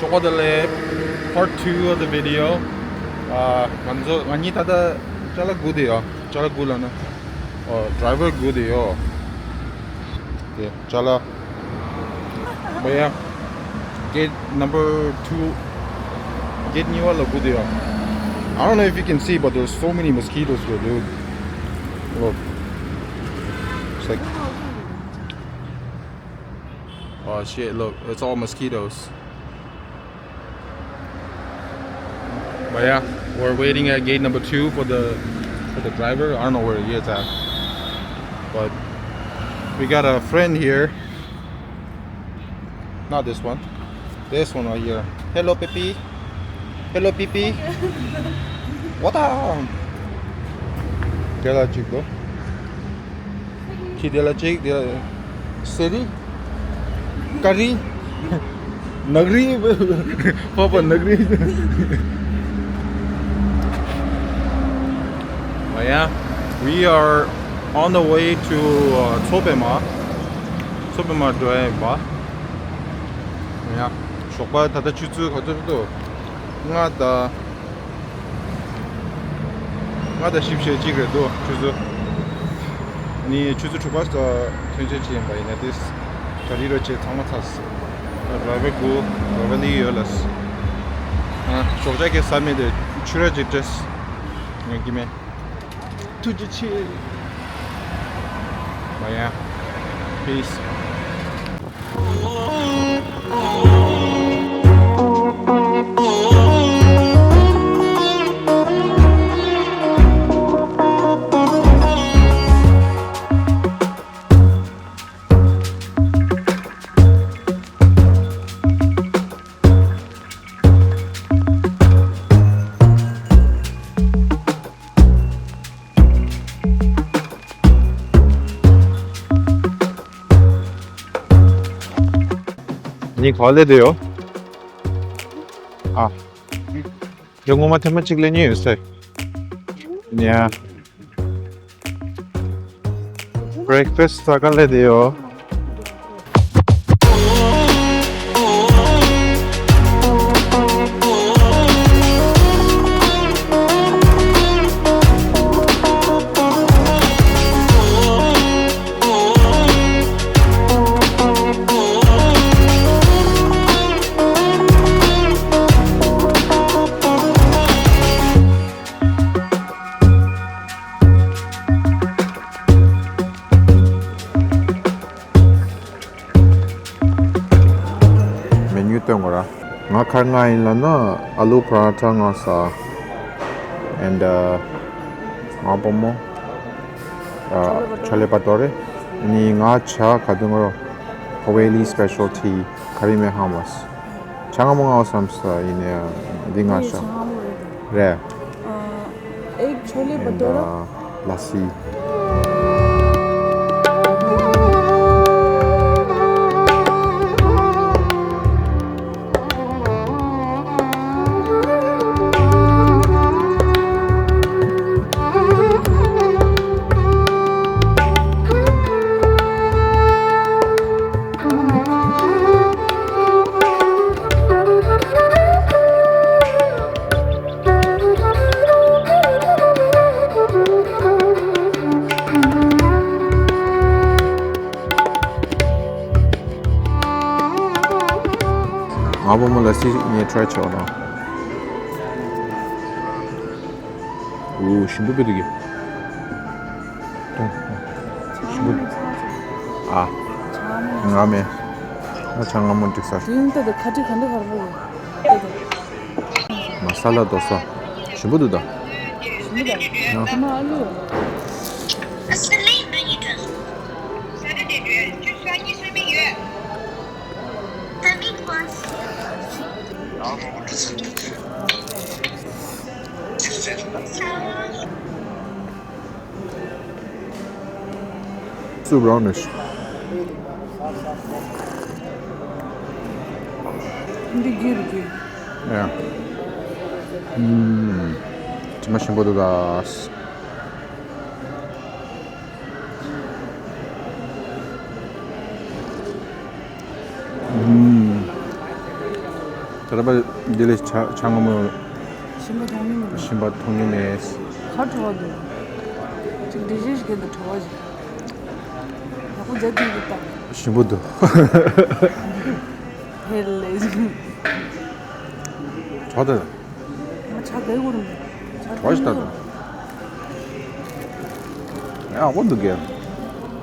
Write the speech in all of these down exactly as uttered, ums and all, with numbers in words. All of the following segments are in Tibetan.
Welcome to the part two of the video. ཨ། ང་ཚོ་ང་གཉིས་ད་ལྟ་ཅ་ལག་སྒུག་བསྡད་ཡོད། ཅ་ལག་སྒུག་ལབ་ན། ཨོ། driver སྒུག་བསྡད་ཡོད། དེ་ཅ་ལག་མ་ཡ། gate number two. gate གཉིས་པ་ལ་སྒུག་བསྡད་ཡོད། I don't know if you can see, but there's so many mosquitoes here, dude. Look. It's like, oh shit, look, it's all mosquitoes. But yeah, we're waiting at gate number two for the for the driver. I don't know where he is at, but we got a friend here. Not this one. This one right here. Hello, Pipi. Hello, Pipi. What up? དེ་ལ་གཅིག་འདུག་ཁྱི་དེ་ལ་གཅིག་དེ་ལ་སེ་རི། ཀ་རི། ནག་རི། ཕོ་པ་ནག་རི། ཨ་ཡ། We are on the way to, uh, མཚོ་པད་མ། མཚོ་པད་མ་འགྲོ་ཡ་ཡིན་པ། ཨ་ཡ། ཞོགས་པ་ད་ལྟ་ཆུ་ཚོད་ག་ཚོད་རེད་འདུག་ལྔ་དང་ལྔ་དང་བཞི་བཅུ་ཞེ་གཅིག་རེད་འདུག་ཆུ་ཚོད། ནི་ཆུ་ཚོད་དྲུག་པ་ཙམ་ཐོན་ཆེན་བྱས་ཡིན་པ་ཡིན་ན་དེ། ག་རི་རོ་ཆེ་ཚང་མ་ཚར་སོང་། driver སྒུག driver སླེབས་ཡོད་ལ། ཨ། ཞོགས་ཇ་གི་ཟ་མེད་དེ་ཆུ་ར་ཅིག་སྤྲད། ངས་ཀྱི་མེད། ཐུགས་རྗེ་ཆེ། མ་ཡ། Peace. ནི་ག་ལེ་དེ་ཡོ། ཨ། ཡོ་ངོ་མ་ཐེངས་མ་གཅིག་ལེན་ཉེ་ཡོད་སེ། ཉ། breakfast ས་ག་ལེ་དེ་ཡོ། མེ་ནུ་སྟོན་དགོས་ར། ང་ཁར་ང་ཡིན་ལ་ན་ཨ་ལུ་པ་ར་ཐ་ང་ཟ། and uh, ང་བུ་མོ། ཨ། ཆོ་ལེ་བ་ཏོ་རེ། ནི་ང་ཆ་ག་དུང་རོ། Haveli specialty curry mein hummus. ཆ་ང་མོ་ང་བསམ་ས་ཡིན་ནས་འདི་ང་ཆ། རེད། ཨེག་ཆོ་ལེ་བ་ཏོ་ར། ལ་སི། ང་བུ་མོ་ལ་སི་ངས་try བྱས་པ་དང་། ཨུ། ཞིམ་པོ་བི་འདུག་གི། ཞིམ་པོ། ཨ། ང་མེད། ང་ཆ་ང་མོ་འགྲིག་ས། དེ་ཡིན་ད་དེ་ཁ་ཏི་ག་འདི་གར་པོ་ཡོད། མ་ས་ལ་དོ་ས། ཞིམ་པོ་འདུག་ད། ཞིམ་པོ་འདུག་ཨ་ལུ། Soup brownish. འདི་གིར་གིར། Yeah. ཨུམ། ཅི་མ་ཞིམ་པོ་འདུག་ད། ཨུམ། ད་ལྟ་འདི་ལས་ཆ་ཆ་སྔོན་མོ། ཞིམ་པ་མཐོང་མྱོང་མེད། ཞིམ་པ་མཐོང་མྱོང་མེད། ག་བྲོ་བ་འདུག་ཅིག་འདྲི་གཞི་ཞིག་གི་འདུག་བྲོ་བ་ཞིག་ཡག་པོ་མཛད་ཀྱི་འདུག་ད། ཞིམ་པོ་འདུག་ཧེ་ལས་ཞིག་ཆོག་ད། ང་ཆ་ག་གུ་རུ་ཆ་བྲོ་བ་ཞིག་ད་ད། ཡག་པོ་འདུག་གས།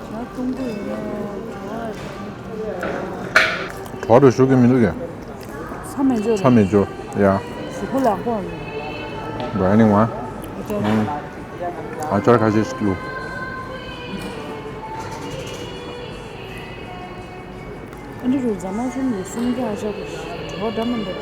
ཆ་གཏོང་གི་ཡོད་ན་བྲོ་བ་ཞིག་བྲོ་བ་རུ་ཞུགས་ཀྱི་མི་འདུག་གས། ཚ་མེད་འཇོག་ཚ་མེད་འཇོག་ཡ། གཟུགས་པོ་ལག་པོ་ཨང་། འགྲོ་ཡ་ནི་ང་། ཨ་ཅག་ཨ་ཅག་ཁ་ཤས་ཤིག་ལུ། ཨ་འདྲི་རུ་རྫ་མ་ཆུང་གི་སུམ་བརྒྱ་ཨ་ཅག་གི་བྲོ་བ་འདྲ་མི་འདུག་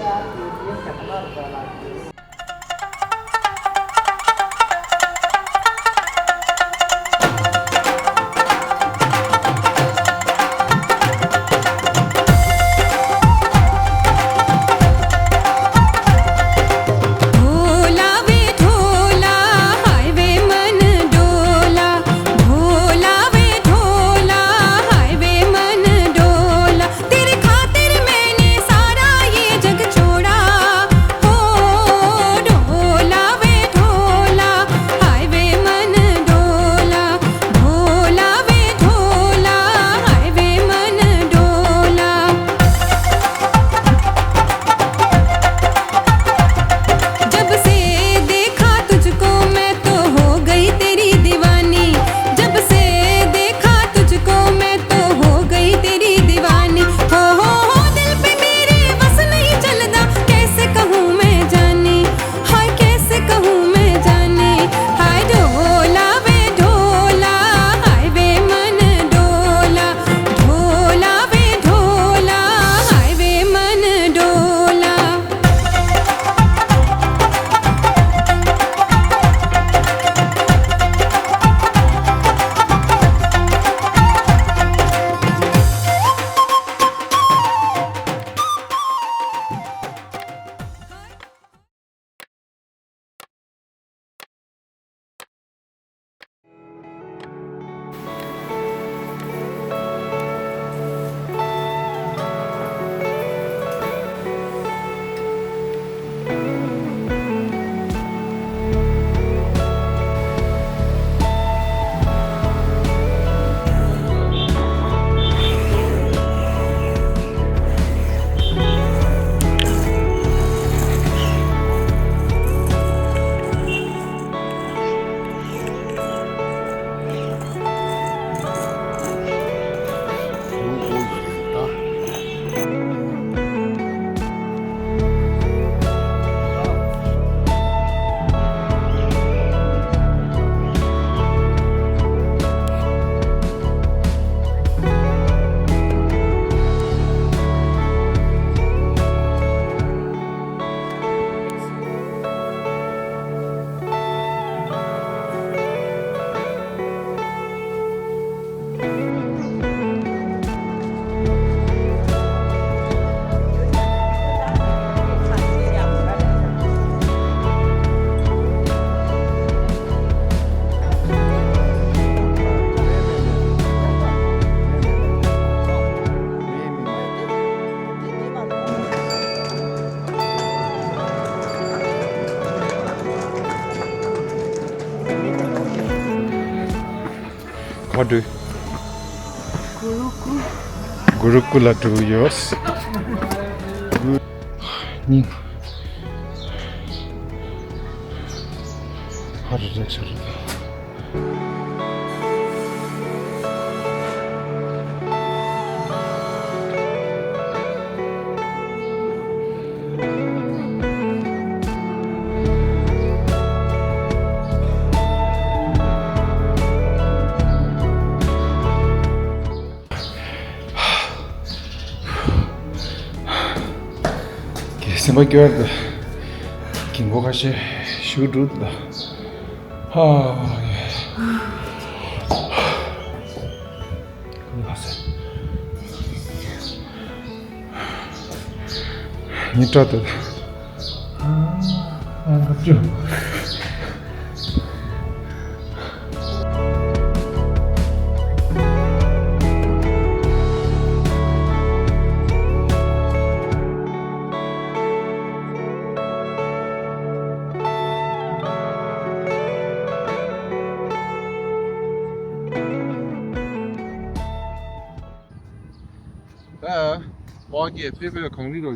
ག་འགྲོ། གུ་རུ་ཀུ། གུ་རུ་ཀུ་ལ་འགྲོ་ཡོད། སྙིང་ཧ་རུ་རེག་ཤ་རུ། གི་སེམས་པ་སྐྱོ་བ་དང་། གི་མགོ་ཁ་ཤས་ཤུགས་འགྲོ་དང་། ཧ། ཉི་སྒྲ་དང་། ཨ་ཨ་ང་ཅོ། ཀྱེ་ཕེབས་པའི་གངས་རི་རོ།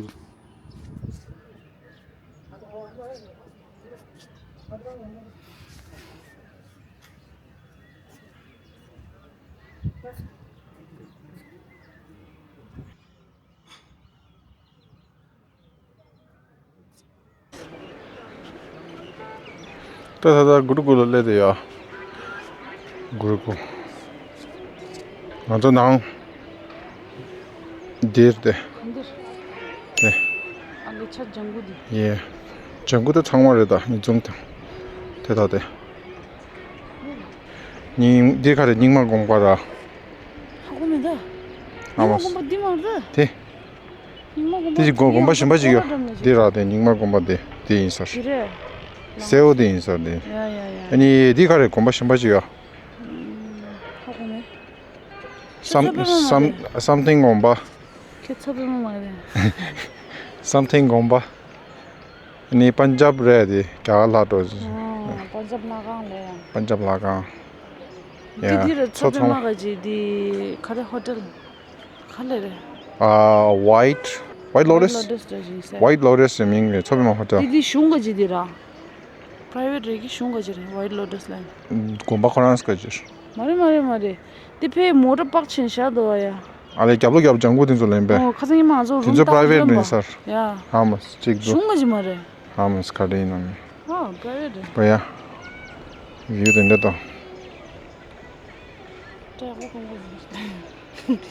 ད་ད་ད་གུ་རུ་གུ་ལ་སླེབས་དེ་ཡ། གུ་རུ་གུ། ང་ཚོ་ནང་། འདིར་དེ། འདིར། དེ། ཨ་ལེ་ཆ་ལྗང་གུ་འདི། ཡེ། ལྗང་གུ་ད་ཚང་མ་རེད་ད་ཉི་ཚོང་དང་། དེ་ད་དེ། རྙིང་འདི་ག་རེ་རྙིང་མ་དགོན་པ་ར། ཧ་གོ་མེད་ད། ཨ་མ། རྙིང་མ་དགོན་པ་འདི་མ་རེད་ད། དེ། རྙིང་མ་དགོན་པ་དེ་ཅིག་དགོན་དགོན་པ་གཞན་པ་ཅིག་ཡོད། འདི་ར་དེ་རྙིང་མ་དགོན་པ་དེ་དེ་ཡིན་ས་རེད། དེ་རེད། སེའུ་དེ་ཡིན་ས་རེད། ཡ་ཡ་ཡ། ཨ་ནི་འདི་ག་རེ་དགོན་པ་གཞན་པ་ཅིག་ཡོད། ཧ་གོ་མེད། བསམ་བསམ་བསམ་གཏན་དགོན་པ། ཁྱེད་ཚོ་བོད་མི་མ་རེད། བསམ་གཏན་དགོན་པ། ནི་པན་ཇབ་རེད་དེ་རྒྱ་གར་ལྷ་འགྲོ། ཨོ། པན་ཇབ་ལྷ་ཁང་ལས་ཡང་། པན་ཇབ་ལྷ་ཁང་། ཡ། འདི་འདི་རེད་ཚོ་ཚོ་ཚང་མ། ཚང་མ་ག་ཅི་འདི་ག་རེ་ཧོ་ཊེལ། ག་ལེ་རེད། ཨ། White White Lotus། Lotus་འདྲ་ཞིག་ཟེར། White Lotus་ཟེར་མིང་རེད་ཚོ་བོད་མ་ཧོ་ཊེལ། འདི་འདི་གཞུང་ག་ཅི་འདི་ར། Private་རེད་ཀྱི་གཞུང་ག་ཅི་རེད་White Lotus་ལ། དགོན་པ་ཁོ་རང་ག་ཅི། མ་རེད་མ་རེད་མ་རེད། དེ་ཕའི་མོ་ཊ་པག་ཆེན་བཞག་འདུག་བ་ཡ། ཨ་ལེ་རྒྱབ་ལོགས་རྒྱབ་ལྗང་གུ་དེ་ཚོ་ལེན་པས། ཨོ་ཁ་སང་ཉི་མ་ང་ཚོ་རུམ་ཏག་ཏག་ལེན་པ། ཡ། ཧ་མ་གཅིག་འདུག་གཞུང་ག་ཅི་མ་རེད། ཧ་མ་ག་རེ་ཡིན་ནམ། ཨ་private་རེད། བ་ཡ། view་དེ་འདྲ་དང་། སྤྲད་དགོས་ཁོང་ཁོང་།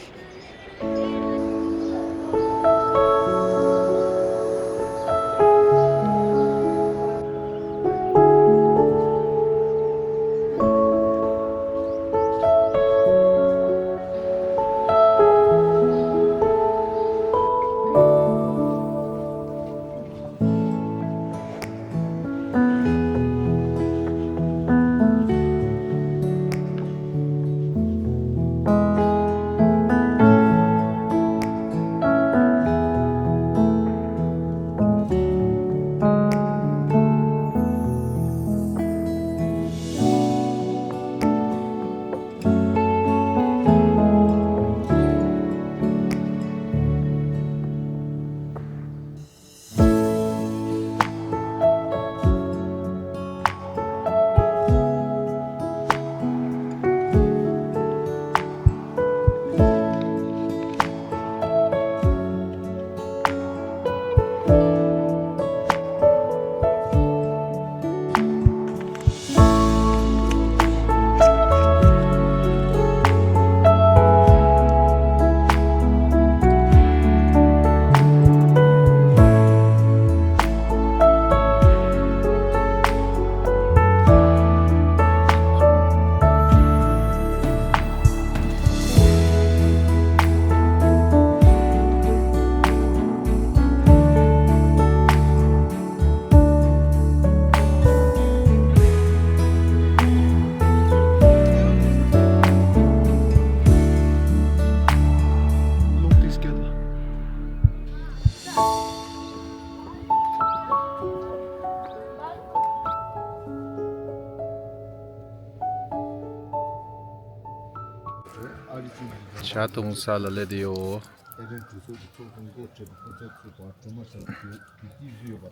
ཇ་འཐུང་ས་ལ་སླེབས་ཡོད།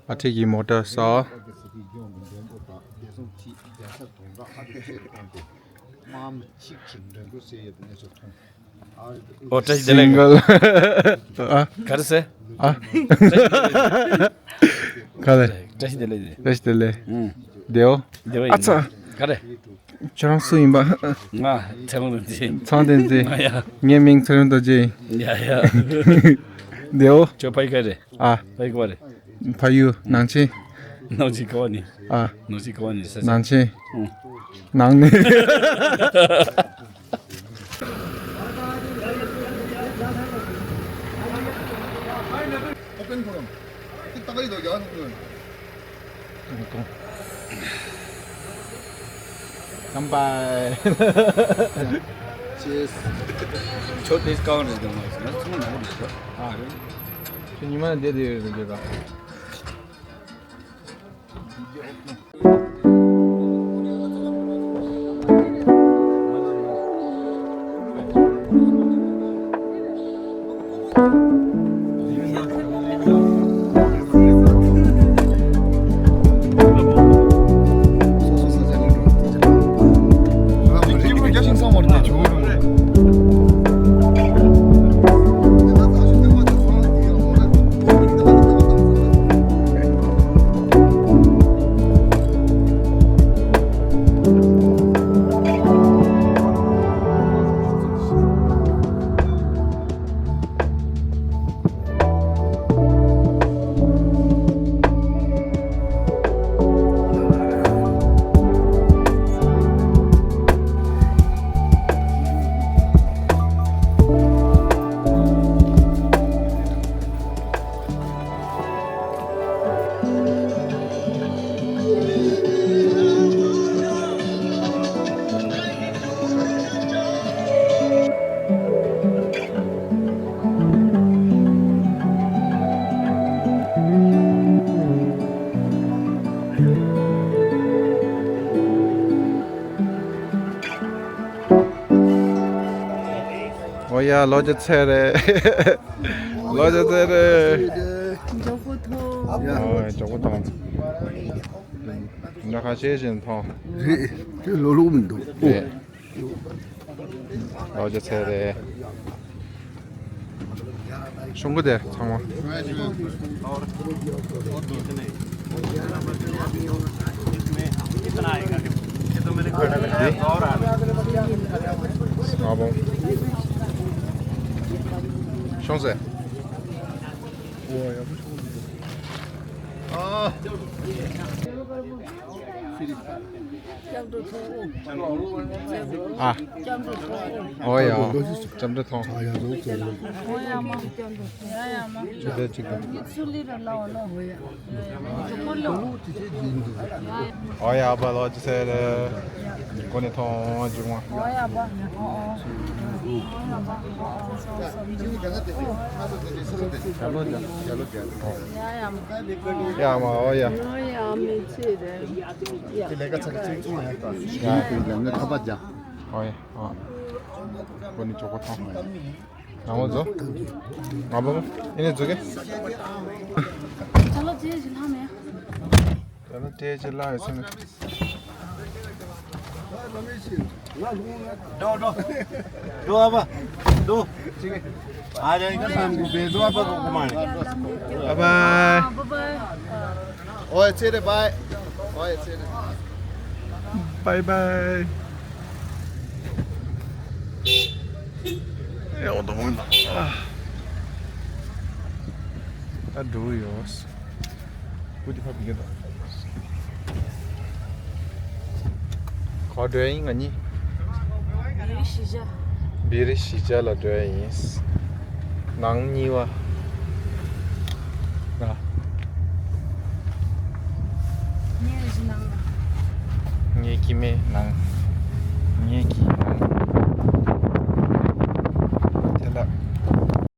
ཨ་ཁྲིད་ཀྱི་མོ་ཊ་ས། ཨོ་བཀྲ་ཤིས་བདེ་ལེགས། སིང་གལ། ཨ། ག་རེ་ཟེར། ཨ། ག་ལེ། བཀྲ་ཤིས་བདེ་ལེགས། བཀྲ་ཤིས་བདེ་ལེགས། ཨུ། བདེའོ། བདེ་བ་ཡིན། ཨ་ཚ། ག་རེ། ཁྱོད་རང་སུ་ཡིན་པ། ང་ཚེ་རིང་རྡོ་རྗེ། ཚེ་རིང་རྡོ་རྗེ། ང་ཡ། ངའི་མིང་ཚེ་རིང་རྡོ་རྗེ་ཡིན། ཡ་ཡ། བདེའོ། ཁྱོད་ཕ་ཡུལ་ག་རེ། ཨ། ཕ་ཡུལ་ག་བ་རེད། ཕ་ཡུལ་ནང་ཆེན། ནང་ཆེན་ག་བ་ནས། ཨ། ནང་ཆེན་ག་བ་ནས་ཟེར། ནང་ཆེན། ཨུ། ནང་ནས། ཨོ་པན་ཕོ་རམ། ཏག་ཏག་ཡིན་དོ་རྒྱ་གར་ཚོགས་པ། ཁམ་པ། ཅེས། ཁྱོད་དེ་གང་རེད་འདུག་མ་ཟེར་ན་ཚང་མ་ནང་རེད་ཤག་ཨ་རེད། ཁྱོད་ཉི་མ་འདི་དེ་རེད་འདུག་ག་ཨོ་ཡ། ལོ་རྒྱུས་ཚེ་རེད། ལོ་རྒྱུས་ཚེ་རེད། མགྱོགས་པོ་ཐོངས། ཨོ་མགྱོགས་པོ་ཐོངས། འདྲ་ཁ་ཤས་ཤིག་ཐོངས། རེད། དེ་ལོ་ལོ་མི་འདུག་རེད། ལོ་རྒྱུས་ཚེ་རེད། གཞུང་གི་དེ་ཚང་མ། ཨ་བོ། གཞུང་ཟེར། ཨ། སྐྱབས་འགྲོ་ཐོངས། ཨོ་ཡ། སྐྱབས་འགྲོ་ཐོངས། ཨ་ཡ། ཨོ་ཡ་མ། ཡ་ཡ་མ། ཆུ་ཚོད་གཅིག་དང་། ཨོ་ཡ། ཨ་ཕ་ལོ་ཅི་ཟེར་རེད། གོ་ནས་ཐོངས་བཅུག་མ། ཨོ་ཡ་ཨ་ཕ། ཨོ་ཨོ། ཨོ་ཡ་ཨ་ཕ། ཨོ་ཨོ། ཡ་ཡ་མ། ཡ་མ། ཨོ་ཡ། ཨོ་ཡ་མི་ཚེ་རེད། དེ་ལས་ཀ་ཚ་གི་ཚིག་ཚོང་ཡག་པ། ཡ་ཡ། ལས་ཀ་ཁ་པར་རྒྱག་ཨོ་ཡ། ཨོ། ཁོ་ནི་ཅོག་པ་ཐོངས། ང་མོ་ཚོ། ང་མོ་མོ། ཨེ་ནི་ཚོ་གེ། ད་ལོ་རྗེས་ཀྱི་ལྷ་མེད། ད་ལོ་རྗེས་ཀྱི་ལྷ་ཡོད་སོང་ནི། འགྲོ་འགྲོ། འགྲོ་ཨ་ཕ། འགྲོ། ཨ་རེ་ཀ་སམ་གུ་བེ་འགྲོ་ཨ་ཕ་གོ་གོ་མ་རེ། Bye bye. Bye bye. ཨོ་ཡ་ཚེ་རེ་བྷའི། ཨོ་ཡ་ཚེ་རེ། Bye bye. ཨེ་འོ་དོ་མོ་ན། ད་འགྲོ་ཡོད། སྐུ་དེ་ཕ་བི་ག་ད། ག་འགྲོ་ཡིན་ང་གཉིས། བི་རི་གཞིས་ཆགས། བི་རི་གཞིས་ཆགས་ལ་འགྲོ་ཡ་ཡིན། ནང་གཉིས་པ། ང་། ངའི་གཞི་ནང་ལ། ངའི་སྐྱེ་དམན་ནང་། ངའི་སྐྱེ་དམན་